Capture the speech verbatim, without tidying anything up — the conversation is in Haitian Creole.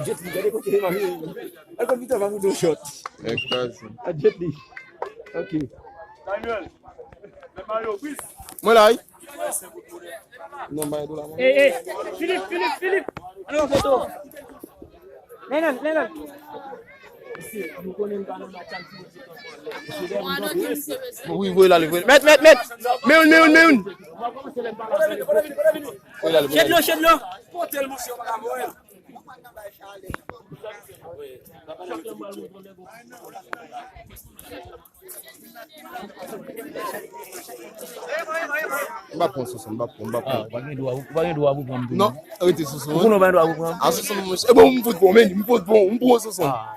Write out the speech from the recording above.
Jet Li, gade kote Emmanuel. Gade kote Victor va fout yon shot. Nèg kraze. A Jet Li. Ok. Mwen la, wi. Non, bay do la, mwen. Ey, ey, Philippe, Philippe, Philippe. Ann pran foto. Lenan, Lenan. Wi, voye l ale, voye. Mèt, mèt, mèt. Men youn, men youn, men youn. Voye l ale, voye l ale. Shedlo, Shedlo. M pa pran Soson, m pa pran, m pa pran. Ah, ou pa gen dwa, ou pa gen dwa pou pran m tou. Non, rete Soson. Ou konnen w pa gen dwa pou pran m? Ah, Soson, mwen, e bon, m fout bon, men, m fout bon, m pran Soson. Ah.